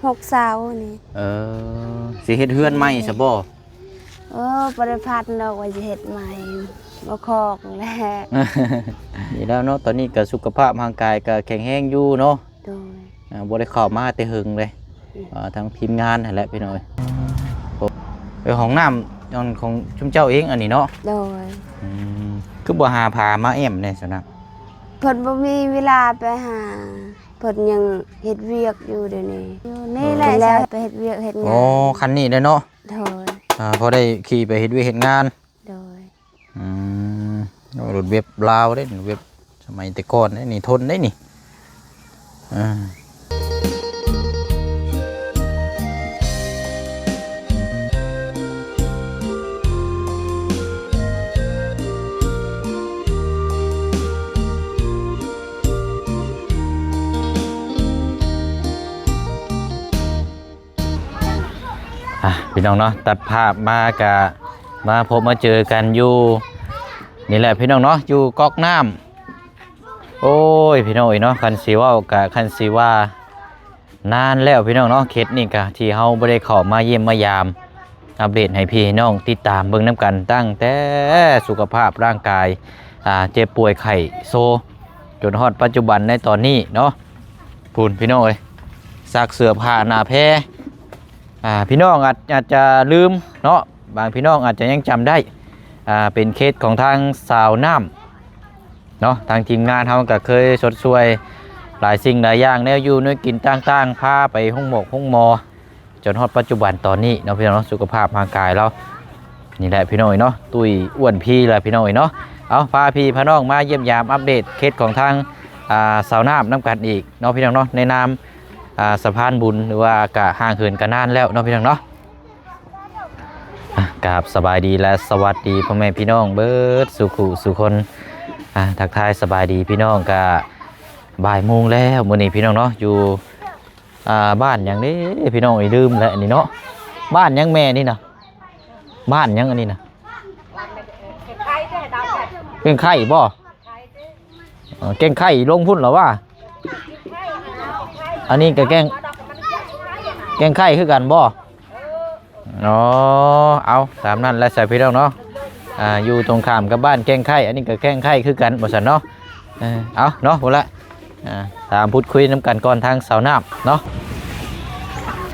ຫົກເສົານີ້. ເອີ ຊິເຮັດເຮືອນໃໝ່ຊະບໍ່? ໂອ້ ບໍ່ໄດ້ພັນດອກວ່າຊິເຮັດໃໝ່ ບໍ່ຄອກແຫຼະ. ດີແລ້ວເນາະ ຕອນນີ້ກໍສຸຂະພາບຮ່າງກາຍກໍແຂງແຮງຢູ່ເນາະ. ໂດຍ. ອ່າ ບໍ່ໄດ້ເຂົ້າມາແຕ່ເຫິງເລີຍ. ອືມ. ອ່າ ທາງທີມງານຫັ້ນແຫຼະພີ່ນ້ອງເອີຍ. ໂອ້ ເອີ ຫ້ອງນ້ຳ ອັນຂອງຊຸມເຈົ້າເອງອັນນີ້ເນາະ? ໂດຍ. ອືມ ຄືບໍ່ຫາພາມາແອ້ມແດ່ຊັ້ນນະ? ເພິ່ນບໍ່ມີເວລາໄປຫາ ເພິ່ນຍັງເຮັດວຽກຢູ່ດຽວນີ້. ຢູ່ນີ້ແຫຼະ ເອີ ໄປເຮັດວຽກເຮັດງານ. ອໍ ຄັນນີ້ແຫຼະເນາະ? ໂດຍ. ອ່າ ພໍໄດ້ຂີ່ໄປເຮັດວຽກເຮັດງານ. ໂດຍ. ອືມ ໂອ້ ລົດເວັບລາວເດ້ ເວັບສະໄໝແຕ່ກ່ອນເດ້ນີ້ ທົນເດ້ນີ້. ອ່າ ອ່ະ ພີ່ນ້ອງເນາະ ຕັດພາບມາກະມາພົບມາເຈີກັນຢູ່ນີ້ແຫຼະພີ່ນ້ອງເນາະ ຢູ່ກັອກນ້ຳ. ໂອ້ຍ ພີ່ນ້ອງເອີຍເນາະ ຄັນຊິເວົ້າກະ ຄັນຊິວ່ານານແລ້ວພີ່ນ້ອງເນາະ ເຂດນີ້ກະທີ່ເຮົາບໍ່ໄດ້ເຂົ້າມາຢ້ຽມມາຢາມ ອັບເດດໃຫ້ພີ່ໃຫ້ນ້ອງຕິດຕາມເບິ່ງນຳກັນ ຕັ້ງແຕ່ສຸຂະພາບຮ່າງກາຍ ອ່າ ເຈັບປ່ວຍໄຂ້ໂຊ ຈົນຮອດປັດຈຸບັນໃນຕອນນີ້ເນາະ. ພຸ້ນ ພີ່ນ້ອງເອີຍ ຊັກເສື້ອຜ້າໜ້າແພ. ອ່າ ພີ່ນ້ອງອາດ ອາດຈະລືມເນາະ ບາງພີ່ນ້ອງອາດຈະຍັງຈຳໄດ້ ອ່າ ເປັນເຂດຂອງທາງສາວນ້ຳເນາະ. ທາງທີມງານເຮົາກໍເຄີຍຊົດຊ່ວຍຫຼາຍສິ່ງຫຼາຍຢ່າງ ແນວຢູ່ແນວກິນຕ່າງໆ ພາໄປໂຮງໝໍໂຮງໝໍ ຈົນຮອດປັດຈຸບັນຕອນນີ້ເນາະ ພີ່ນ້ອງເນາະ ສຸຂະພາບຮ່າງກາຍລາວນີ້ແຫຼະ ພີ່ນ້ອງເອີຍເນາະ ຕຸ້ຍອ້ວນພີແຫຼະ ພີ່ນ້ອງເອີຍເນາະ. ເອົາ ພາພີ່ພານ້ອງມາຢ້ຽມຢາມອັບເດດເຂດຂອງທາງ ອ່າ ສາວນ້ຳນຳກັນອີກເນາະ ພີ່ນ້ອງເນາະ ໃນນາມ ອ່າ ສະພານບຸນ ຫຼືວ່າກະຫ່າງເຫີນກັນນານແລ້ວເນາະ ພີ່ນ້ອງເນາະ. ອ່າ ກາບສະບາຍດີ ແລະ ສະຫວັດດີພໍ່ແມ່ພີ່ນ້ອງເບິດສູ່ຄູ່ສູ່ຄົນ. ອ່າ ທັກທາຍສະບາຍດີພີ່ນ້ອງ ກະບ່າຍໂມງແລ້ວມື້ນີ້ ພີ່ນ້ອງເນາະ ຢູ່ ອ່າ ບ້ານຫຍັງເດ້ ພີ່ນ້ອງເອີຍ ລືມແລ້ວອັນນີ້ເນາະ. ບ້ານຫຍັງແມ່ນີ້ນະ? ບ້ານຫຍັງອັນນີ້ນະ? ແກ້ງໄຂ່ບໍ່? ເອີ ແກ້ງໄຂ່ລົງພຸ້ນລະວ່າ. ອັນນີ້ກໍແກ້ງ ແກ້ງໄຂ່ຄືກັນບໍ່? ອໍ ເອົາ ຕາມນັ້ນແຫຼະຊະພີ່ນ້ອງເນາະ. ອ່າ ຢູ່ຕົງຂ້າມກັບບ້ານແກ້ງໄຂ່ ອັນນີ້ກໍແກ້ງໄຂ່ຄືກັນວ່າຊັ້ນເນາະ. ເອີ ເອົາເນາະ ພຸ້ນລະ ອ່າ ຖາມພູດຄຸຍນຳກັນກ່ອນທາງສາວນ້ຳເນາະ.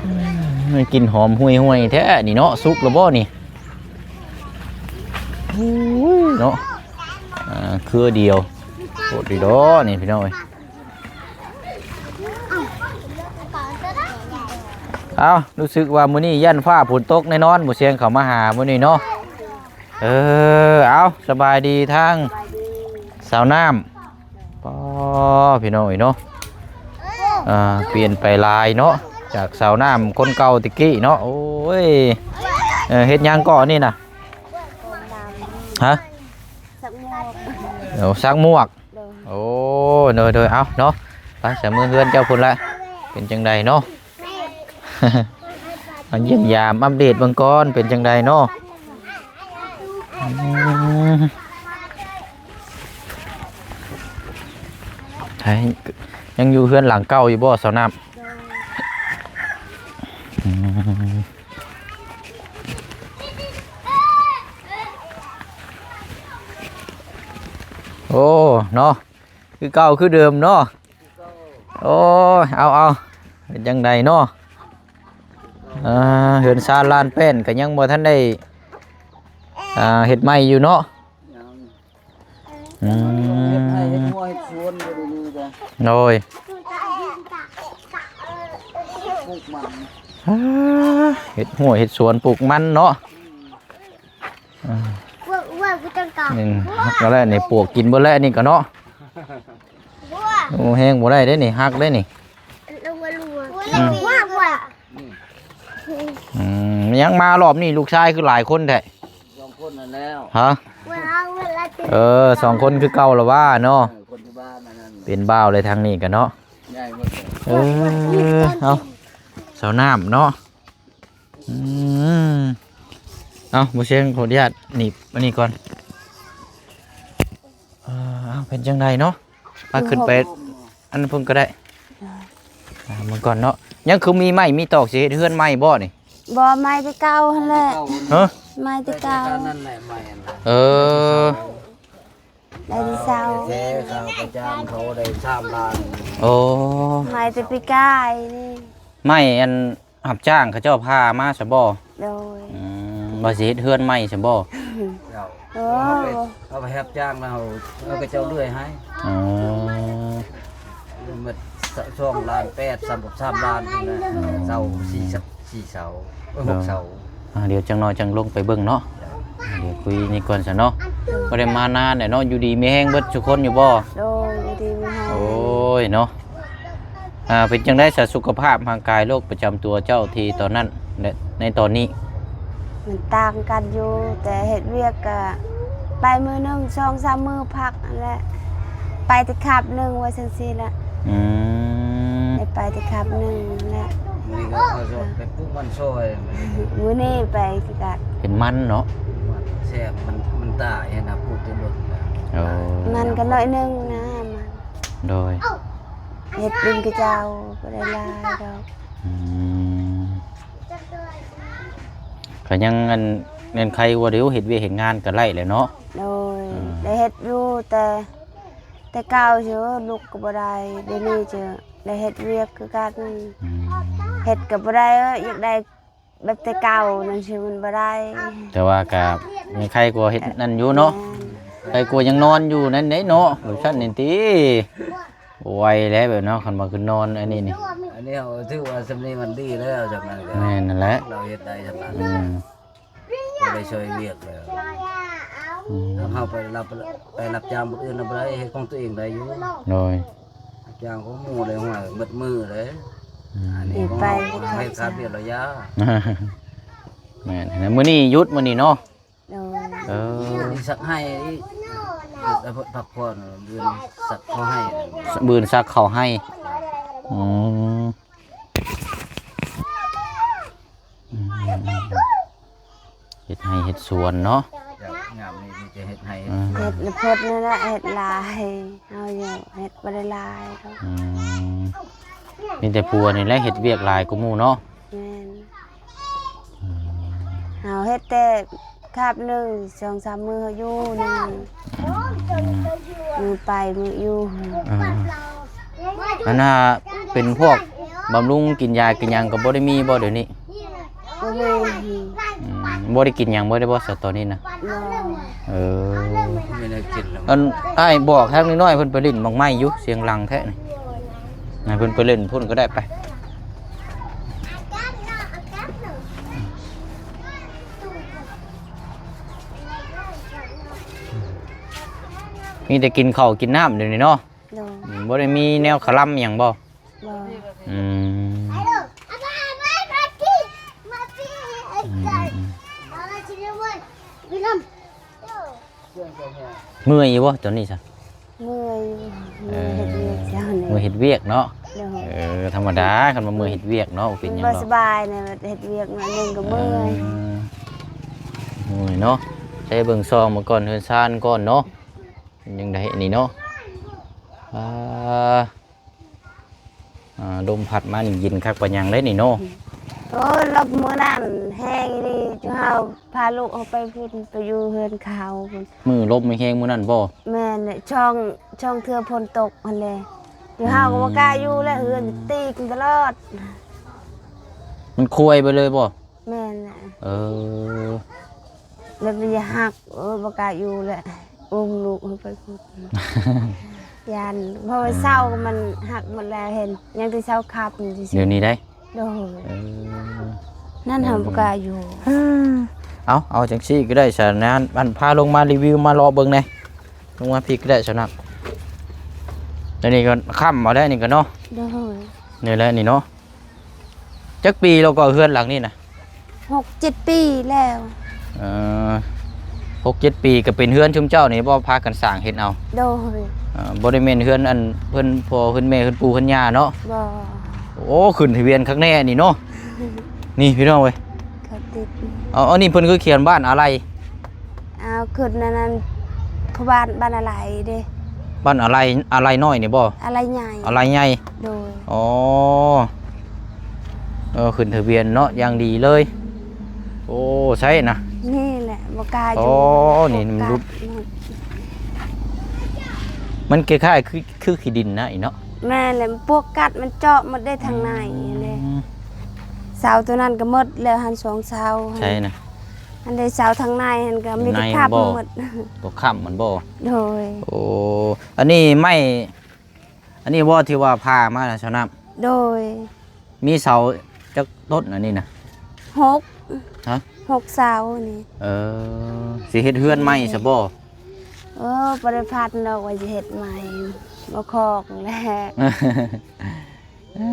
ອືມ ກິ່ນຫອມຫວຍໆແທ້ນີ້ເນາະ ສຸກແລ້ວບໍ່ນີ້? ໂອ້ຍເນາະ ອ່າ ເຄືອດຽວໂພດດີດອນີ້ພີ່ນ້ອງເອີຍ. ເອົ້າ ຮູ້ສຶກວ່າມື້ນີ້ຢ້ານຟ້າຝົນຕົກແນ່ນອນ ບໍ່ສຽງເຂົ້າມາຫາມື້ນີ້ເນາະ. ເອີ ເອົ້າ ສະບາຍດີທາງສາວນ້ຳ. ປໍ ພີ່ນ້ອງເອີຍເນາະ ອ່າ ປ່ຽນໄປຫຼາຍເນາະ ຈາກສາວນ້ຳຄົນເກົ່າແຕ່ກີ້ເນາະ. ໂອ້ຍ ເອີ ເຮັດຫຍັງເກາະນີ້ນະ? ຮະ? ສັກໝວກ. ໂອ້ ສັກໝວກ. ໂດຍ ໂອ້ ໂດຍ ໂດຍ ເອົາເນາະ ໄປສະ ເມືອເຮືອນເຈົ້າພຸ້ນລະ ເປັນຈັ່ງໃດເນາະ? ມາຢ້ຽມຢາມອັບເດດເບິ່ງກ່ອນ ເປັນຈັ່ງໃດເນາະ? ອືມ ໃຜ ຍັງຢູ່ເຮືອນຫຼັງເກົ່າຢູ່ບໍ່ ສາວນ້ຳ? ໂດຍ ອືມ ໂອ້ ເນາະ ຄືເກົ່າຄືເດີມເນາະ. ໂອ້ຍ ເອົາ ເອົາ ເປັນຈັ່ງໃດເນາະ? ເອີ ເຮືອນຊານລານແປ້ນກໍຍັງບໍ່ທັນໄດ້ ອ່າ ເຮັດໃໝ່ຢູ່ເນາະ? ຍັງ ອືມ ເຮັດໄຮ່ເຮັດຮົ້ວເຮັດສວນຢູ່ດຽວນີ້ກະ ໂດຍ ປູກມັນ ອ່າ ເຮັດຮົ້ວເຮັດສວນ ປູກມັນເນາະ. ອືມ ອືມ ຫັກແລ້ວນີ້ ປວກກິນເບິດແລ້ວນີ້ກະເນາະ. ໂອ້ ແຮງບໍ່ໄດ້ເດ້ນີ້ ຫັກເດ້ນີ້. ອືມ ອືມ ຍັງມາລອບນີ້ ລູກຊາຍຄືຫຼາຍຄົນແທ້? ສອງຄົນນັ້ນແລ້ວ ຮະ? ເອີ ສອງຄົນຄືເກົ່າລະວ່າເນາະ. ເອີ ຄົນທີ່ບ້ານອັນນັ້ນ ເປັນບ່າວເລີຍທາງນີ້ກະເນາະ. ເອີ ເອົາ ສາວນ້ຳເນາະ. ອືມ ເອົາ ບໍ່ຊຽງ ຂໍອະນຸຍາດໜີບອັນນີ້ກ່ອນ. ເອີ ເອົາ ເປັນຈັ່ງໃດເນາະ? ພາຂຶ້ນໄປອັນນັ້ນເພິ່ນກໍໄດ້. ອ່າ ເບິ່ງກ່ອນເນາະ. ຍັງຄືມີໄມ້ມີຕອກ ຊິເຮັດເຮືອນໃໝ່ບໍ່ນີ້? ບໍ່ ໄມ້ແຕ່ເກົ່າຫັ້ນແຫຼະ. ຮະ? ໄມ້ແຕ່ເກົ່າ. ນັ້ນແຫຼະໄມ້ຫັ້ນນະ. ເອີ ໄດ້ແຕ່ເຊົາ. ແທ້ ເຂົາໄປຈ້າງເຂົາໄດ້ສາມລ້ານ. ໂອ້ ໄມ້ແຕ່ປີກາຍນີ້. ໄມ້ອັນ ຮັບຈ້າງເຂົາເຈົ້າຜ່າມາຊະບໍ່? ໂດຍ. ອືມ ວ່າຊິເຮັດເຮືອນໃໝ່ຊະບໍ່? ເຈົ້າ. ໂອ້ ເຮົາໄປ ເຮົາໄປຮັບຈ້າງແລ້ວ ເຮົາ ເຮົາກໍເຈົ້າເລື່ອຍໃຫ້. ອໍ ໝົດສອງລ້ານແປດ ສາມ ສາມລ້ານພຸ້ນແຫຼະ. ອືມ ເສົາສີ່ ສີ່ເສົາ ເອີ ຫົກເສົາ. ອ່າ ດຽວຈັກໜ້ອຍຈັ່ງລົງໄປເບິ່ງເນາະ. ດຽວຄຸຍນີ້ກ່ອນຊະເນາະ. ບໍ່ໄດ້ມານານແລ້ວເນາະ. ຢູ່ດີມີແຮງເບິດທຸກຄົນຢູ່ບໍ່? ໂດຍ ຢູ່ດີມີແຮງ. ໂອ້ຍເນາະ. ອ່າ ເປັນຈັ່ງໃດສະ ສຸຂະພາບຮ່າງກາຍ ໂລກປະຈຳຕົວເຈົ້າທີ່ຕອນນັ້ນ ແລະ ໃນຕອນນີ້? ມັນຕ່າງກັນຢູ່ ແຕ່ເຮັດວຽກກະໄປມື້ໜຶ່ງສອງສາມມື້ພັກຫັ້ນແຫຼະ. ໄປແຕ່ຄາບໜຶ່ງ ວ່າຊັ້ນຊີ້ລະ. ອືມ ໄດ້ໄປແຕ່ຄາບໜຶ່ງຫັ້ນແຫຼະ. ມື້ນີ້ກໍເອົາໄປປູກມັນຊອຍ. ມື້ນີ້ໄປຄືກັນ. ເປັນມັນເນາະ. ມັນແຊບ ມັນ ມັນຕາຍຫັ້ນນະ ປູກແຕ່ດົນແລ້ວ. ໂອ້ ມັນກໍໜ້ອຍໜຶ່ງນະ ມັນ. ໂດຍ. ເຮັດດິນຂະເຈົ້າບໍ່ໄດ້ຫຼາຍດອກ. ອືມ ກໍຍັງອັນ ແມ່ນໄຄກວ່າເດີ ເຮັດວຽກເຮັດງານກໍໄດ້ແຫຼະເນາະ. ໂດຍ. ອືມ ໄດ້ເຮັດຢູ່ ແຕ່ ແຕ່ເກົ່າເຊີ ລຸກກໍບໍ່ໄດ້. ດຽວນີ້ເຈີ ໄດ້ເຮັດວຽກຄືກັນ. ອືມ ເຮັດກໍບໍ່ໄດ້ ຢາກໄດ້ ແບບແຕ່ເກົ່ານັ້ນຊິມັນບໍ່ໄດ້. ແຕ່ວ່າກະຍັງໄຄກວ່າເຮັດນັ້ນຢູ່ເນາະ. ແມ່ນ. ໄຄກວ່າຍັງນອນຢູ່ນັ້ນເດ້ເນາະ. ແບບຊັ້ນນີ້ຕິ ບໍ່ໄຫວແລ້ວແບບເນາະ ຄັນວ່າຄືນອນອັນນີ້ນີ້. ອັນນີ້ເຮົາຖືວ່າສ່ຳນີ້ມັນດີແລ້ວ ສ່ຳນັ້ນກໍ. ແມ່ນນັ້ນແຫຼະ. ເຮົາເຮັດໄດ້ສ່ຳນັ້ນ. ອືມ ບໍ່ໄດ້ຊ່ອຍວຽກແລ້ວ. ອືມ ຖ້າເຮົາໄປຮັບ ໄປຮັບຈ້າງຄົນອື່ນນະບໍ່ໄດ້ ເຮັດຂອງຕົວເອງໄດ້ຢູ່. ໂດຍ. ຈ້າງຂອງໝູ່ໄດ້ ຫ້ວຍ ເບິດມື້ເດ້. ອືມ ອັນນີ້ ໄປ ເຮັດຂາດວຽກລະຍະ. ແມ່ນ ມື້ນີ້ຢຸດ ມື້ນີ້ເນາະ. ໂດຍ. ເອີ ສັກໄຮ່ ພັກຜ່ອນ ມື້ອື່ນສັກເຂົ້າໄຮ່. ມື້ອື່ນສັກເຂົ້າໄຮ່. ອືມ ອືມ ເຮັດໄຮ່ເຮັດສວນເນາະ. ເຈົ້າ ຍາມນີ້ມີແຕ່ເຮັດໄຮ່ເຮັດສວນ. ອືມ ເຮັດລະພົດນັ້ນແຫຼະ ເຮັດຫຼາຍ ເຮົາຢູ່ເຮັດບໍ່ໄດ້ຫຼາຍດອກ. ອືມ ມີແຕ່ຜົວນີ້ແຫຼະເຮັດວຽກຫຼາຍກວ່າໝູ່ເນາະ. ແມ່ນ. ອືມ ເຮົາເຮັດແຕ່ຄາບໜຶ່ງ ສອງສາມມື້ເຮົາຢູ່ໜຶ່ງ. ອືມ ມື້ໄປມື້ຢູ່. ເອີ ອັນນ່າ ເປັນພວກບຳລຸງ ກິນຢາກິນຫຍັງກໍບໍ່ໄດ້ມີບໍ່ດຽວນີ້? ບໍ່ມີ. ອືມ ບໍ່ໄດ້ກິນຫຍັງບໍ່ໄດ້ບໍ່ຊະຕອນນີ້ນະ? ບໍ່. ເອີ ມີແນວກິນແລ້ວ. ອັນ ອ້າຍບອກທາງນ້ອຍໆ ເພິ່ນໄປຫຼິ້ນໝາກໄມ້ຢູ່ ສຽງດັງແທ້ນີ້. ໃຫ້ເພິ່ນໄປຫຼິ້ນພຸ້ນກໍໄດ້ໄປ. ມີແຕ່ກິນເຂົ້າກິນນ້ຳດຽວນີ້ເນາະ. ໂດຍ. ອືມ ບໍ່ໄດ້ມີແນວຄະລຳຫຍັງບໍ່? ບໍ່. ອືມ ອືມ ອືມ ເມື່ອຍຢູ່ບໍ່ຕອນນີ້ຊະ? ເມື່ອຍຢູ່. ເອີ ເມື່ອຍເຮັດວຽກເຈົ້ານີ້. ເມື່ອຍເຮັດວຽກເນາະ. ໂດຍ. ເອີ ທຳມະດາ ຄັນວ່າເມື່ອຍເຮັດວຽກເນາະ ບໍ່ເປັນຫຍັງດອກ. ບໍ່ສະບາຍນະ ເຮັດວຽກໜ້ອຍໜຶ່ງກໍເມື່ອຍ. ອືມ ເມື່ອຍເນາະ. ໃຊ້ເບິ່ງຊ່ອງເບິ່ງກ່ອນ ເຮືອນຊານກ່ອນເນາະ. ເປັນຈັ່ງໃດອັນນີ້ເນາະ? ອ່າ ອ່າ ລົມພັດມານີ້ເຢັນຄັກປານຫຍັງເດ້ນີ້ເນາະ. ໂອ້ຍ ລົມມື້ນັ້ນແຮງອີ່ຫຼີ ຈຸເຮົາພາລູກເຮົາໄປພຸ້ນ ໄປຢູ່ເຮືອນເຂົາພຸ້ນ. ມື້ລົມແຮງມື້ນັ້ນບໍ່? ແມ່ນແຫຼະ ຊ່ອງ ຊ່ອງເທື່ອຝົນຕົກຫັ້ນແຫຼະ. ຈຸເຮົາກໍບໍ່ກ້າຢູ່ແລ້ວ ອືມ ເຮືອນຕີກັນຕະຫຼອດ. ມັນຄວາຍໄປເລີຍບໍ່? ແມ່ນແຫຼະ. ເອີ ແບບຢາກຮັກ ເອີ ບໍ່ກ້າຢູ່ແຫຼະ ອຸ້ມລູກເຮົາໄປພຸ້ນ ຢ້ານ ເພາະວ່າເສົາມັນຫັກໝົດແລ້ວ ເຫັນຍັງແຕ່ເສົາຄັບຢູ່ຊື່ໆ. ດຽວນີ້ໄດ໋? ໂດຍ. ເອີ ນັ້ນຫາບໍ່ກ້າຢູ່. ເອົາ ເອົາຈັ່ງຊີ້ກໍໄດ້ຊະ ນັ້ນ ອັນ ພາລົງມາຣີວິວ ມາເລາະເບິ່ງແດ່ ລົງມາພີ້ກໍໄດ້ຊະນະ. ດຽວນີ້ກໍຄ່ຳເອົາແລ້ວນີ້ກໍເນາະ. ໂດຍ. ນີ້ແຫຼະນີ້ເນາະ. ຈັກປີແລ້ວກໍເຮືອນຫຼັງນີ້ນະ? ຫົກເຈັດປີແລ້ວ. ເອີ ຫົກເຈັດປີ ກໍເປັນເຮືອນຊຸມເຈົ້ານີ້ບໍ່ ພາກັນສ້າງເຮັດເອົາ? ໂດຍ. ເອີ ບໍ່ໄດ້ແມ່ນເຮືອນອັນເພິ່ນພໍ່ເພິ່ນແມ່ເພິ່ນປູ່ເພິ່ນຍ່າເນາະ? ບໍ່. ໂອ້ ຂຶ້ນທະບຽນຄັກແນ່ນີ້ເນາະ. ນີ້ພີ່ນ້ອງເອີຍ ເຂົາຕິດ. ເອົາ ອັນນີ້ເພິ່ນຄືຂຽນບ້ານອາໄລ? ເອົາ ຂຶ້ນອັນນັ້ນ ຜູ້ບ້ານ ບ້ານອາໄລເດ້. ບ້ານອາໄລ ອາໄລນ້ອຍນີ້ບໍ່? ອາໄລໃຫຍ່. ອາໄລໃຫຍ່. ໂດຍ. ອໍ ອື ເອີ ຂຶ້ນທະບຽນເນາະ ຢ່າງດີເລີຍ. ໂອ້ ໃສນະ? ນີ້ແຫຼະ ບໍ່ກ້າຢູ່. ອໍ ນີ້ມັນຫຼຸດ. ມັນຄ້າຍໆ ຄື ຄືຂີ້ດິນນະອີເນາະ. ແມ່ນແຫຼະ ມັນປວກກັດ ມັນເຈາະໝົດເດ້ທາງໃນ. ອືມ ເດ້ ເສົາໂຕນັ້ນກໍໝົດແລ້ວຫັ້ນ ສອງເສົາ. ໃສນະ? ອັນໃດເສົາທາງໃນຫັ້ນກໍມີແຕ່ຄ້ຳໝົດ. ຕົວຄ້ຳມັນບໍ່? ໂດຍ. ໂອ້ ອັນນີ້ໄມ້ ອັນນີ້ບໍ່ ທີ່ວ່າຜ່າມານະ ສາວນ້ຳ? ໂດຍ. ມີເສົາຈັກຕົ້ນອັນນີ້ນະ? ຫົກ. ຮະ? ຫົກເສົານີ້. ເອີ ຊິເຮັດເຮືອນໃໝ່ຊະບໍ່? ເອີ ບໍ່ໄດ້ພັນດອກວ່າຊິເຮັດໃໝ່ ບໍ່ຄອກແຫຼະ. ເອີ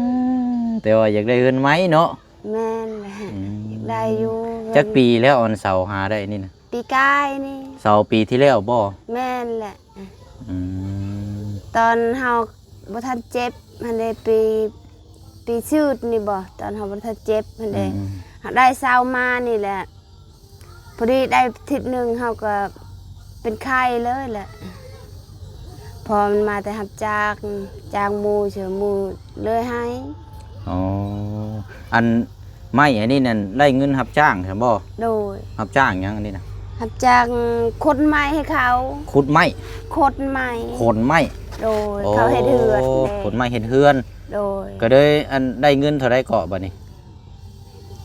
ແຕ່ວ່າຢາກໄດ້ເຮືອນໃໝ່ເນາະ. ແມ່ນແຫຼະ. ອືມ ຢາກໄດ້ຢູ່. ຈັກປີແລ້ວອັນເສົາຫາໄດ້ນີ້ນະ? ປີກາຍນີ້. ເສົາປີທີ່ແລ້ວບໍ່? ແມ່ນແຫຼະ. ອືມ ຕອນເຮົາບໍ່ທັນເຈັບຫັ້ນເດ້ ປີ ປີຊືດນີ້ບໍ່ ຕອນເຮົາບໍ່ທັນເຈັບຫັ້ນເດ້. ອືມ ເຮົາໄດ້ເຊົາມານີ້ແຫຼະ ພໍດີໄດ້ທິດໜຶ່ງເຮົາກໍເປັນໄຂ້ເລີຍແຫຼະ ເພາະມັນມາແຕ່ຮັບຈ້າງ ຈ້າງໝູ່ ເຊື່ອໝູ່ເລີຍໃຫ້. ອໍ ອັນໄມ້ອັນນີ້ນັ້ນໄດ້ເງິນຮັບຈ້າງຊັ້ນບໍ່? ໂດຍ. ຮັບຈ້າງຫຍັງອັນນີ້ນະ? ຮັບຈ້າງຂົນໄມ້ໃຫ້ເຂົາ. ຂຸດໄມ້? ຂົນໄມ້. ຂົນໄມ້. ໂດຍ. ໂອ້ ເຂົາເຮັດເຮືອນເດ້. ຂົນໄມ້ເຮັດເຮືອນ. ໂດຍ. ກໍເລີຍ ອັນ ໄດ້ເງິນເທົ່າໃດເກາະບັດນີ້?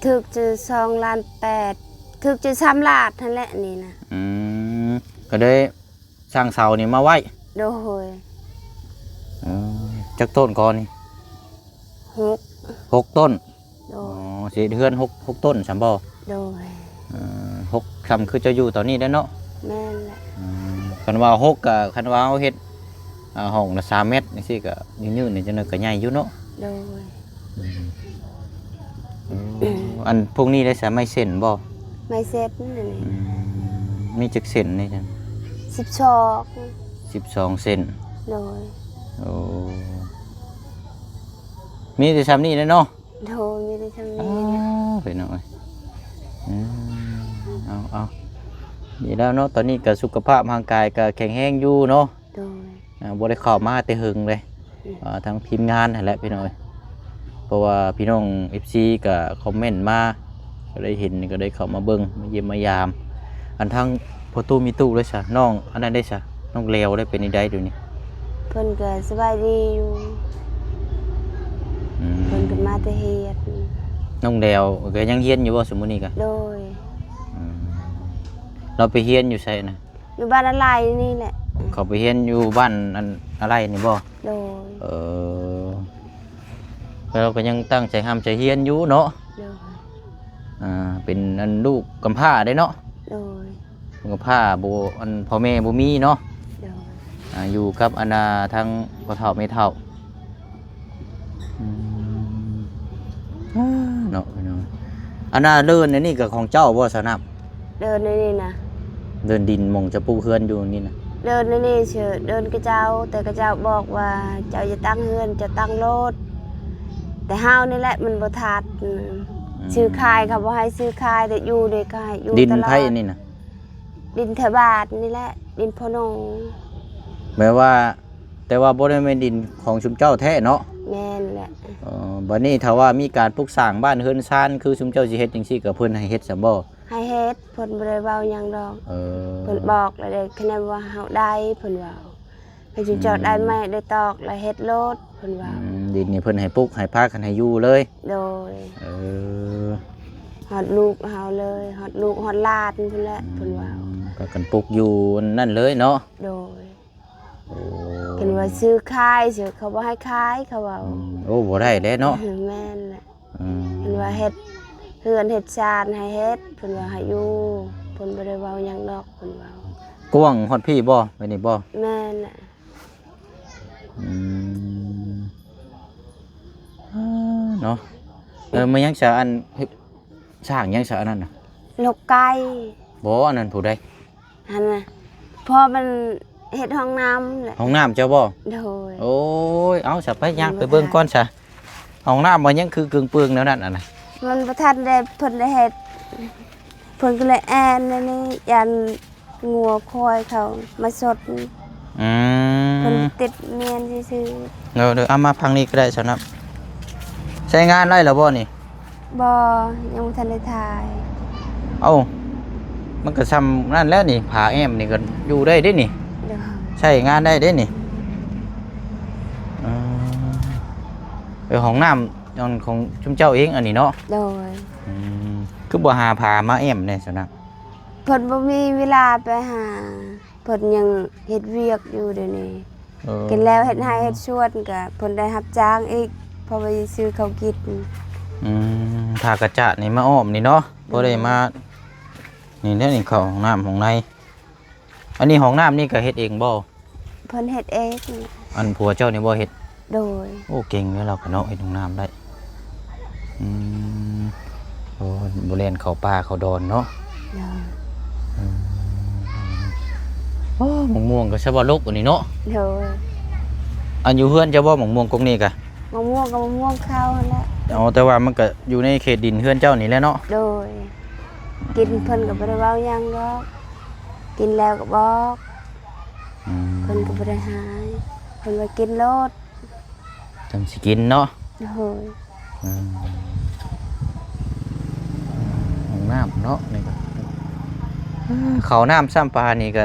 ຖືກຈະສອງລ້ານແປດ ຖືກຈະສາມລ້ານຫັ້ນແຫຼະນີ້ນະ. ອືມ ກໍເລີຍ ສ້າງເສົານີ້ມາໄວ້. ໂດຍ. ເອີ ຈັກຕົ້ນກໍນີ້? ຫົກ. ຫົກຕົ້ນ. ໂດຍ. ອໍ ຊິເຮືອນຫົກ ຫົກຕົ້ນຊັ້ນບໍ່? ໂດຍ. ເອີ ຫົກ ສ່ຳຄືເຈົ້າຢູ່ຕອນນີ້ແຫຼະເນາະ. ແມ່ນແຫຼະ. ອືມ ຄັນວ່າຫົກ ກໍ ຄັນວ່າເຮົາເຮັດ ອ່າ ຫ້ອງລະສາມແມັດຈັ່ງຊີ້ ກໍຍືດໆ ນີ້ ຈັກໜ້ອຍກໍໃຫຍ່ຢູ່ເນາະ. ໂດຍ. ອືມ ໂອ້ ອັນພວກນີ້ໄດ້ໃຊ້ໄມ້ເສັ້ນບໍ່? ໄມ້ເສັ້ນນີ້. ອືມ ມີຈັກເສັ້ນນີ້? ສິບສອງ. ສິບສອງເສັ້ນ. ໂດຍ. ໂອ້ ມີແຕ່ຊ່ຳນີ້ແຫຼະເນາະ. ໂດຍ ມີແຕ່ຊ່ຳນີ້. ອ້າວ ພີ່ນ້ອງເອີຍ ອືມ ເອົາ ເອົາ ດີແລ້ວເນາະ ຕອນນີ້ກໍສຸຂະພາບຮ່າງກາຍກໍແຂງແຮງຢູ່ເນາະ. ໂດຍ. ອ່າ ບໍ່ໄດ້ເຂົ້າມາແຕ່ເຫິງເລີຍ. ອືມ ອ່າ ທາງທີມງານຫັ້ນແຫຼະພີ່ນ້ອງເອີຍ ເພາະວ່າພີ່ນ້ອງເອັຟຊີກໍຄອມເມັນມາ ກໍໄດ້ເຫັນ ກໍໄດ້ເຂົ້າມາເບິ່ງ ມາຢ້ຽມມາຢາມ. ອັນທາງພໍ່ຕູ້ມີຕູ້ໄດ້ຊະ ນ້ອງອັນນັ້ນໄດ້ຊະ ນ້ອງແລວໄດ້ເປັນຈັ່ງໃດດຽວນີ້? ເພິ່ນກໍສະບາຍດີຢູ່. ອືມ ເພິ່ນກໍມາແຕ່ຮຽນ. ນ້ອງແລວກໍຍັງຮຽນຢູ່ບໍ່ ຊຸມມື້ນີ້ກະ? ໂດຍ. ອືມ ລາວໄປຮຽນຢູ່ໃສນະ? ຢູ່ບ້ານອາໄລນີ້ແຫຼະ. ເຂົາໄປຮຽນຢູ່ບ້ານອັນອາໄລນີ້ບໍ່? ໂດຍ. ເອີ ແລ້ວກໍຍັງຕັ້ງໃຈຮ່ຳໃຈຮຽນຢູ່ເນາະ. ໂດຍ. ອ່າ ເປັນອັນລູກກຳພ້າເດ້ເນາະ. ໂດຍ. ກຳພ້າບໍ່ ອັນພໍ່ແມ່ບໍ່ມີເນາະ. ໂດຍ. ອ່າ ຢູ່ກັບອັນນ່າທາງພໍ່ເຖົ້າແມ່ເຖົ້າ. ອືມ ເນາະ ອັນນ່າເດີ່ນອັນນີ້ກໍຂອງເຈົ້າບໍ່ ສາວນ້ຳ? ເດີ່ນອັນນີ້ນະ ເດີ່ນດິນໝ່ອງຈະປູກເຮືອນຢູ່ນີ້ນະ? ເດີ່ນອັນນີ້ຊື່ເດີ່ນຂະເຈົ້າ ແຕ່ຂະເຈົ້າບອກວ່າເຈົ້າຢ່າຕັ້ງເຮືອນ ເຈົ້າຕັ້ງໂລດ ແຕ່ເຮົານີ້ແຫຼະມັນບໍ່ທັດ. ອືມ ຊື້ຂາຍເຂົາບໍ່ໃຫ້ຊື້ຂາຍ ແຕ່ຢູ່ນີ້ກໍໃຫ້ຢູ່ຕະຫຼອດ. ດິນໃຜອັນນີ້ນະ? ດິນແຖວບ້ານນີ້ແຫຼະ ດິນພໍ່ນ້ອງ. ແບບວ່າ ແຕ່ວ່າບໍ່ໄດ້ແມ່ນດິນຂອງຊຸມເຈົ້າແທ້ເນາະ? ແມ່ນແຫຼະ. ເອີ ບັດນີ້ຖ້າວ່າມີການປຸກສ້າງບ້ານເຮືອນຊານ ຄືຊຸມເຈົ້າຊິເຮັດຈັ່ງຊີ້ ກໍເພິ່ນໃຫ້ເຮັດຊະບໍ່? ໃຫ້ເຮັດ ເພິ່ນບໍ່ໄດ້ເວົ້າຫຍັງດອກ. ເອີ ເພິ່ນບອກແລ້ວເດ້ ຄະແນນວ່າເຮົາໄດ້ ເພິ່ນເວົ້າ ໃຫ້ຊຸມເຈົ້າໄດ້ໄມ້ໄດ້ຕອກ ແລ້ວເຮັດໂລດ ເພິ່ນເວົ້າ. ອືມ ດິນນີ້ເພິ່ນໃຫ້ປຸກໃຫ້ພາກັນໃຫ້ຢູ່ເລີຍ? ໂດຍ. ເອີ ຮອດລູກເຮົາເລີຍ ຮອດລູກຮອດຫຼານພຸ້ນແຫຼະ. ອືມ ເພິ່ນເວົ້າ ພາກັນປຸກຢູ່ນັ້ນເລີຍເນາະ? ໂດຍ. ໂອ້ ເພິ່ນວ່າຊື້ຂາຍ ເຂົາບໍ່ໃຫ້ຂາຍ ເຂົາເວົ້າ. ອືມ ໂອ້ ບໍ່ໄດ້ແຫຼະເນາະ. ແມ່ນແຫຼະ. ອືມ ເພິ່ນວ່າເຮັດເຮືອນເຮັດຊານໃຫ້ເຮັດ ເພິ່ນວ່າໃຫ້ຢູ່ ເພິ່ນບໍ່ໄດ້ເວົ້າຫຍັງດອກ ເພິ່ນເວົ້າ. ກວ້າງຮອດພີ້ບໍ່ ແບບນີ້ບໍ່? ແມ່ນແຫຼະ. ອືມ ເນາະ. ເອີ ແມ່ນຫຍັງຊະ ອັນ ສ້າງຫຍັງຊະອັນນັ້ນນະ? ລົກໄກ່. ບໍ່ ອັນນັ້ນຜູ້ໃດ? ຫັ້ນນະ ເພາະມັນເຮັດຫ້ອງນ້ຳແຫຼະ. ຫ້ອງນ້ຳເຈົ້າບໍ່? ໂດຍ. ໂອ້ຍ ເອົາຊະ ໄປຍ່າງໄປເບິ່ງກ່ອນຊະ ຫ້ອງນ້ຳມັນຍັງຄືເກິ່ງເປິງແນວນັ້ນຫັ້ນນະ. ມັນບໍ່ທັນໄດ້ ເພິ່ນໄດ້ເຮັດ ເພິ່ນກໍເລີຍແອ່ນແນວນີ້ ຢ້ານງົວຄວາຍເຂົາມາຊົດ. ອືມ ເພິ່ນຕິດມຽນຊື່ໆ. ເດີໆ ເອົາມາຝັ່ງນີ້ກໍໄດ້ຊະນະ. ໃຊ້ງານໄດ້ແລ້ວບໍ່ນີ້? ບໍ່ ຍັງບໍ່ທັນໄດ້ຖ່າຍ. ເອົ້າ ມັນກໍຊ່ຳນັ້ນແຫຼະນີ້ ຜ້າແອ້ມນີ້ກໍຢູ່ໄດ້ເດ້ນີ້ ໂດຍ ໃຊ້ງານໄດ້ເດ້ນີ້. ເອີ ເອີ ຫ້ອງນ້ຳ ອັນຂອງຊຸມເຈົ້າເອງອັນນີ້ເນາະ? ໂດຍ. ອືມ ຄືບໍ່ຫາຜ້າມາແອ້ມແດ່ຊັ້ນນະ? ເພິ່ນບໍ່ມີເວລາໄປຫາ ເພິ່ນຍັງເຮັດວຽກຢູ່ດຽວນີ້. ເອີ ກິນແລ້ວເຮັດໄຮ່ເຮັດສວນ ກະເພິ່ນໄດ້ຮັບຈ້າງອີກ ເພາະວ່າຊິຊື້ເຂົ້າກິນ. ອືມ ຜ້າກະຈາດນີ້ມາອ້ອມນີ້ເນາະ ພໍໄດ້ມາ ນີ້ແຫຼະ ນີ້ເຂົ້າຫ້ອງນ້ຳຫ້ອງໃນ. ອັນນີ້ຫ້ອງນ້ຳນີ້ກໍເຮັດເອງບໍ່? ເພິ່ນເຮັດເອງ. ອັນຜົວເຈົ້ານີ້ບໍ່ເຮັດ? ໂດຍ. ໂອ້ ເກັ່ງເດ້ລາວກະເນາະ ເຮັດຫ້ອງນ້ຳໄດ້. ອືມ ໂອ້ ບໍ່ແລ່ນເຂົ້າປ່າເຂົ້າດອນເນາະ. ໂດຍ. ອືມ ໂອ້ ໝາກມ່ວງກໍຊະວ່າລົກອັນນີ້ເນາະ. ໂດຍ. ອັນຢູ່ເຮືອນເຈົ້າບໍ່ ໝາກມ່ວງກົກນີ້ກະ? ໝາກມ່ວງກໍໝາກມ່ວງເຂົາຫັ້ນແຫຼະ. ອໍ ແຕ່ວ່າມັນກະຢູ່ໃນເຂດດິນເຮືອນເຈົ້ານີ້ແຫຼະເນາະ. ໂດຍ. ກິນເພິ່ນກໍບໍ່ໄດ້ເວົ້າຫຍັງດອກ ກິນແລ້ວກໍບອກ. ອືມ ເພິ່ນກໍບໍ່ໄດ້ຫາຍ ເພິ່ນວ່າກິນໂລດ ຈັ່ງຊິກິນເນາະ. ໂດຍ. ອືມ ຫ້ອງນ້ຳເນາະ ນີ້ກໍ ເອີ ເຂົ້ານ້ຳຊ້ຳປານີ້ກໍ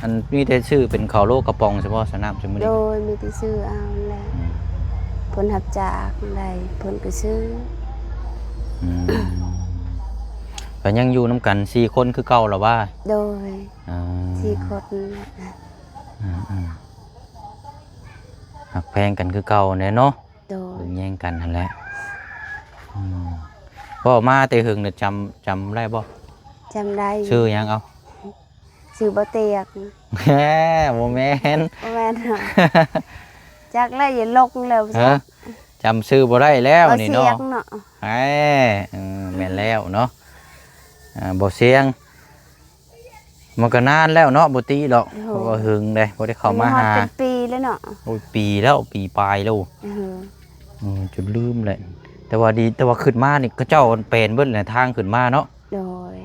ອັນ ມີແຕ່ຊື້ເປັນເຂົ້າໂລກະປ໋ອງຊະບໍ່ ສະນ້ຳຊະມື້ນີ້? ໂດຍ ມີແຕ່ຊື້ເອົາແຫຼະ. ອືມ ເພິ່ນຮັບຈ້າງໄດ້ ເພິ່ນກໍຊື້. ອືມ ກໍຍັງຢູ່ນຳກັນສີ່ຄົນຄືເກົ່າລະວ່າ? ໂດຍ. ອ່າ ສີ່ຄົນແຫຼະ. ອືມ ຮັກແພງກັນຄືເກົ່າແຫຼະເນາະ. ໂດຍ. ເບິ່ງແຍງກັນຫັ້ນແຫຼະ. ອືມ ເວົ້າມາແຕ່ເຫິງນະ ຈຳ ຈຳໄດ້ບໍ່? ຈຳໄດ້. ຊື່ຫຍັງເອົາ? ຊື່ບໍ່ຕຽກ. ແຮ ບໍ່ແມ່ນ ບໍ່ແມ່ນ. ຈັກແລ້ວ ຢ່າຫຼົງແລ້ວ. ຮະ ຈຳຊື່ບໍ່ໄດ້ແລ້ວນີ້ເນາະ. ເອີ ແມ່ນແລ້ວເນາະ. ອ່າ ບໍ່ສຽງ ມັນກໍນານແລ້ວເນາະ ບໍ່ຕິດອກ. ໂດຍ. ເພາະວ່າເຫິງເດ້ ບໍ່ໄດ້ເຂົ້າມາຫາ. ເປັນປີແລ້ວເນາະ. ໂອ້ຍ ປີແລ້ວ ປີປາຍແລ້ວ. ເອີ ເອີ ຈົນລືມແຫຼະ. ແຕ່ວ່າດີ ແຕ່ວ່າຂຶ້ນມານີ້ ເຂົາເຈົ້າແປນເບິດແຫຼະ ທາງຂຶ້ນມາເນາະ. ໂດຍ.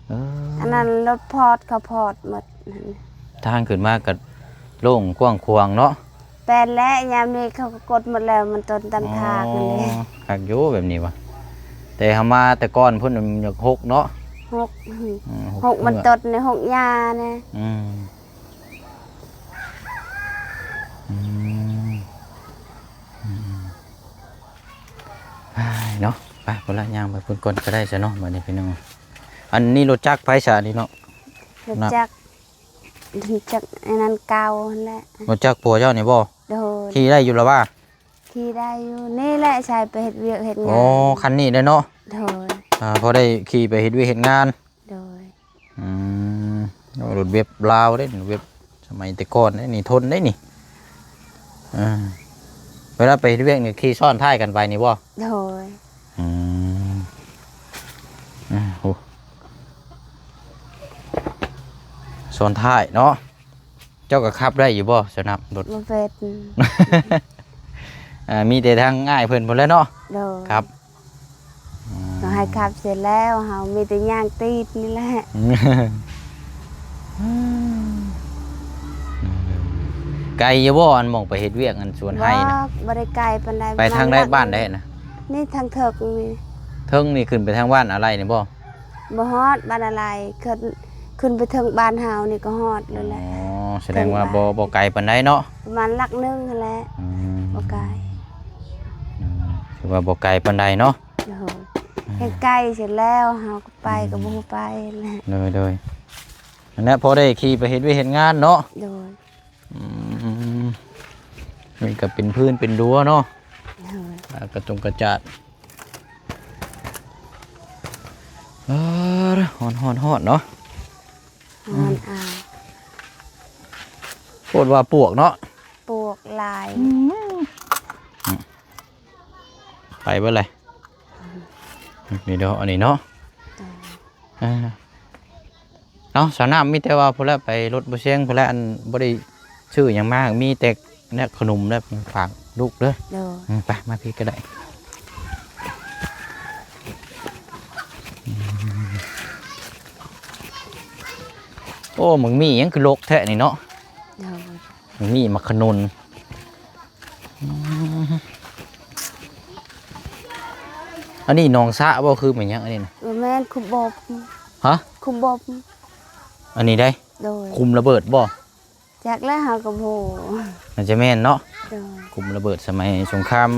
ເອີ ອັນນັ້ນລົດພອດ ເຂົາພອດໝົດ. ທາງຂຶ້ນມາກໍໂລ່ງກວ້າງຂວາງເນາະ. ແປນແຫຼະ ຍາມນີ້ເຂົາກໍກົດໝົດແລ້ວ ມັນຕົ້ນຕາມທາງ. ອໍ ຫັ້ນແຫຼະ. ຄັກຢູ່ແບບນີ້ຫວາ ແຕ່ເຮົາມາແຕ່ກ່ອນພຸ້ນມັນຢາກຮົກເນາະ. ຮົກ. ອືມ ຮົກ ມັນຕົ້ນນີ້ ຮົກຫຍ້ານະ. ອືມ ອືມ ອືມ ໄປເນາະ ໄປພຸ້ນລະ ຍ່າງໄປພຸ້ນກ່ອນກໍໄດ້ຊະເນາະ ບາດນີ້ພີ່ນ້ອງ. ອັນນີ້ລົດຈັກໃຜຊະນີ້ເນາະ? ລົດຈັກ ນະ ລົດຈັກອັນນັ້ນເກົ່າຫັ້ນແຫຼະ. ລົດຈັກຜົວເຈົ້ານີ້ບໍ່? ໂດຍ. ຂີ່ໄດ້ຢູ່ລະຫວາ? ຂີ່ໄດ້ຢູ່ ນີ້ແຫຼະ ໃຊ້ໄປເຮັດວຽກເຮັດງານ. ອໍ ຄັນນີ້ແຫຼະເນາະ. ໂດຍ. ອ່າ ພໍໄດ້ຂີ່ໄປເຮັດວຽກເຮັດງານ. ໂດຍ. ອືມ ໂອ້ ລົດເວັບລາວເດ້ ລົດເວັບສະໄໝແຕ່ກ່ອນເດ້ນີ້ ທົນເດ້ນີ້. ເອີ ເວລາໄປເຮັດວຽກນີ້ຂີ່ຊ້ອນທ້າຍກັນໄປນີ້ບໍ່? ໂດຍ. ອືມ ໂອ້ ຊ້ອນທ້າຍເນາະ. ເຈົ້າກໍຂັບໄດ້ຢູ່ບໍ່ ສະນັບລົດ? ບໍ່ເປັນ. ອ່າ ມີແຕ່ທາງອ້າຍເພິ່ນພຸ້ນແຫຼະເນາະ. ໂດຍ. ຄັບ ອືມ ກໍໃຫ້ຂັບເສຍແລ້ວ ເຮົາມີແຕ່ຍ່າງຕີດນີ້ແຫຼະ. ໄກຢູ່ບໍ່ ອັນໝ່ອງໄປເຮັດວຽກ ອັນສວນໄຮ່ນະ? ບໍ່ ບໍ່ໄດ້ໄກປານໃດ. ໄປທາງໃດ ບ້ານໃດນະ? ນີ້ທາງເທິງນີ້. ເທິງນີ້ຂຶ້ນໄປທາງບ້ານອາໄລນີ້ບໍ່? ບໍ່ຮອດບ້ານອາໄລ ຂຶ້ນ ຂຶ້ນໄປເທິງບ້ານເຮົານີ້ກໍຮອດແລ້ວແຫຼະ. ອໍ ສະແດງວ່າບໍ່ ບໍ່ໄກປານໃດເນາະ. ປະມານຫຼັກໜຶ່ງຫັ້ນແຫຼະ. ອືມ ບໍ່ໄກ. ອືມ ຖືວ່າບໍ່ໄກປານໃດເນາະ. ໂດຍ. ອືມ ເຮັດໄກເສຍແລ້ວ ເຮົາກໍໄປ ອືມ ກໍບໍ່ໄປແຫຼະ. ໂດຍ ໂດຍ. ອັນນັ້ນພໍໄດ້ຂີ່ໄປເຮັດວຽກເຮັດງານເນາະ. ໂດຍ. ອືມ ນີ້ກໍເປັນພື້ນເປັນຮົ້ວເນາະ. ໂດຍ. ອ່າ ກະຕົງກະຈາດ. ເອີ ຮ້ອນ ຮ້ອນ ຮ້ອນເນາະ. ຮ້ອນ ອືມ ອາຍ. ໂພດວ່າປວກເນາະ. ປວກຫຼາຍ. ອືມ ອືມ ໄປເບິດເລີຍ. ນີ້ເນາະ ອັນນີ້ເນາະ. ໂດຍ. ອ່າ ເອົາ ສາວນ້ຳ ມີແຕ່ວ່າພຸ້ນແຫຼະ ໄປລົດບໍ່ຊຽງພຸ້ນແຫຼະ ອັນບໍ່ໄດ້ຊື້ຫຍັງມາ ມີແຕ່ແນວຂະໜົມແລ້ວຝາກລູກເດີ. ໂດຍ. ອືມ ໄປ ມາພີ້ກໍໄດ້. ອືມ ໂອ້ ໝາກມີຫຍັງຄືລົກແທ້ນີ້ເນາະ. ໂດຍ. ໝາກມີ ໝາກຂະໜູນ. ອືມ ອັນນີ້ໜອງສະບໍ່ ຄືແມ່ນຫຍັງອັນນີ້ນະ? ບໍ່ແມ່ນ ຂຸມບົບ. ຮະ? ຂຸມບົບ. ອັນນີ້ໃດ? ໂດຍ. ຂຸມລະເບີດບໍ່? ຈັກແລ້ວ ເຮົາກໍບໍ່ຮູ້. ໜ້າຈະແມ່ນເນາະ. ໂດຍ. ຂຸມລະເບີດສະໄໝສົງຄາມ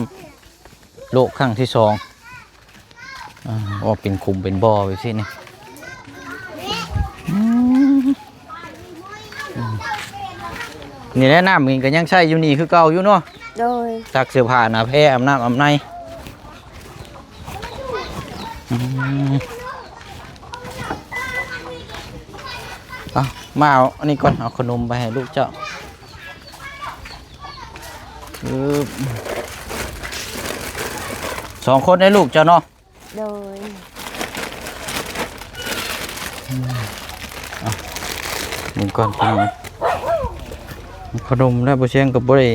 ໂລກຄັ້ງທີສອງ. ອາ ອອກເປັນຂຸມເປັນບໍ່ໄປຊີ້ນີ້. ອືມ ອືມ ນີ້ແຫຼະ ນ້ຳນີ້ກໍຍັງໃຊ້ຢູ່ນີ້ຄືເກົ່າຢູ່ເນາະ. ໂດຍ. ຊັກເສື້ອຜ້າໜ້າແພ ອາບນ້ຳອາບໃນ. ອືມ ເອົາ ມາເອົາອັນນີ້ກ່ອນ ເອົາຂະໜົມໄປໃຫ້ລູກເຈົ້າ. ອືມ ສອງຄົນໃຫ້ລູກເຈົ້າເນາະ. ໂດຍ. ອືມ ເອົາ ເບິ່ງກ່ອນພີ່ນ້ອງ ຂະໜົມແລ້ວ ບໍ່ຊຽງກໍບໍ່ໄດ້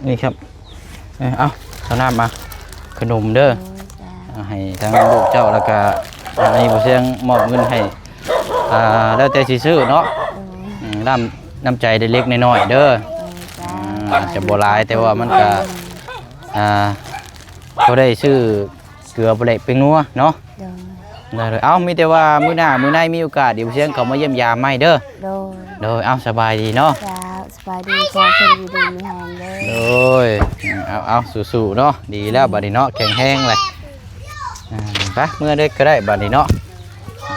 ນີ້ຄັບ. ເອີ ເອົາ ເອົານ້ຳມາ ຂະໜົມເດີ. ໂດຍ ເອົາໃຫ້ທາງລູກເຈົ້າ ແລ້ວກະອັນນີ້ບໍ່ຊຽງມອບເງິນໃຫ້ ອ່າ ແລ້ວແຕ່ຊິຊື້ເນາະ. ໂດຍ. ອືມ ນ້ຳ ນ້ຳໃຈເລັກໆນ້ອຍໆເດີ. ໂດຍ ອືມ ອາດຈະບໍ່ຫຼາຍ ແຕ່ວ່າມັນກະ ອ່າ ພໍໄດ້ຊື້ເກືອປາແດກແປ້ງນົວເນາະ. ໂດຍ. ເອົາ ມີແຕ່ວ່າມື້ໜ້າມື້ໃນມີໂອກາດ ດຽວບໍ່ຊຽງເຂົ້າມາຢ້ຽມຢາມໃໝ່ເດີ. ໂດຍ. ໂດຍ ເອົາ ສະບາຍດີເນາະ. ເຈົ້າ ສະບາຍດີເຈົ້າ ເພິ່ນຢູ່ດີມີແຮງເດີ. ໂດຍ. ເອົາ ເອົາ ສູ້ໆເນາະ. ດີແລ້ວ ອືມ ບັດນີ້ເນາະ ແຂງແຮງແລ້ວ. ອືມ ໄປ ເມືອເດີກໍໄດ້ບັດນີ້ເນາະ.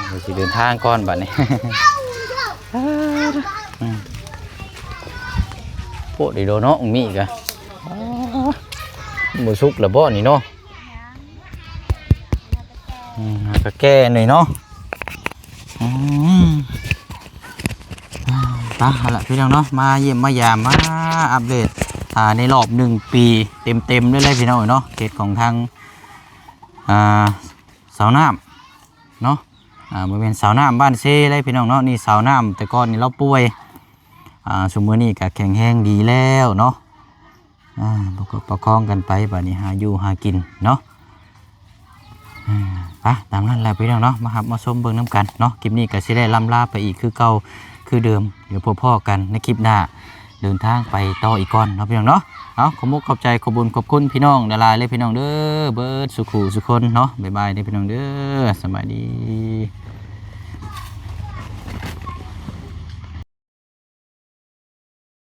ເຮົາຊິເດີນທາງກ່ອນບັດນີ້. ອືມ ໂພດດີໂດເນາະ ມີກະ ບໍ່ສຸກລະບໍ່ນີ້ເນາະ. ອືມ ຫາກະແກ່ໜ້ອຍເນາະ. ອືມ ໄປ ເອົາລະພີ່ນ້ອງເນາະ ມາຢ້ຽມມາຢາມ ມາອັບເດດ ອ່າ ໃນຮອບໜຶ່ງປີເຕັມໆເລີຍພີ່ນ້ອງເນາະ ເຂດຂອງທາງ ອ່າ ສາວນ້ຳເນາະ. ອ່າ ບໍ່ແມ່ນສາວນ້ຳບ້ານເຊເດ້ພີ່ນ້ອງເນາະ ນີ້ສາວນ້ຳແຕ່ກ່ອນນີ້ລາວປ່ວຍ ອ່າ ຊຸມມື້ນີ້ກະແຂງແຮງດີແລ້ວເນາະ. ອ່າ ປະກອບປະຄອງກັນໄປ ບາດນີ້ຫາຢູ່ຫາກິນເນາະ. ອ່າ ໄປ ຕາມນັ້ນແຫຼະພີ່ນ້ອງເນາະ ມາຮັບມາຊົມເບິ່ງນຳກັນເນາະ. ຄລິບນີ້ກໍຊິໄດ້ລ່ຳລາໄປອີກຄືເກົ່າຄືເດີມ ດຽວພົບພໍ້ກັນໃນຄລິບໜ້າ ເດີນທາງໄປຕໍ່ອີກກ່ອນເນາະພີ່ນ້ອງເນາະ. ເອົາ ຂອບມຸກຂອບໃຈ ຂອບບຸນຂອບຄຸນພີ່ນ້ອງຫຼາຍໆເລີຍພີ່ນ້ອງເດີ ເບິດສູ່ຄູ່ສູ່ຄົນເນາະ. ບາຍບາຍເດີພີ່ນ້ອງເດີ ສະບາຍດີ.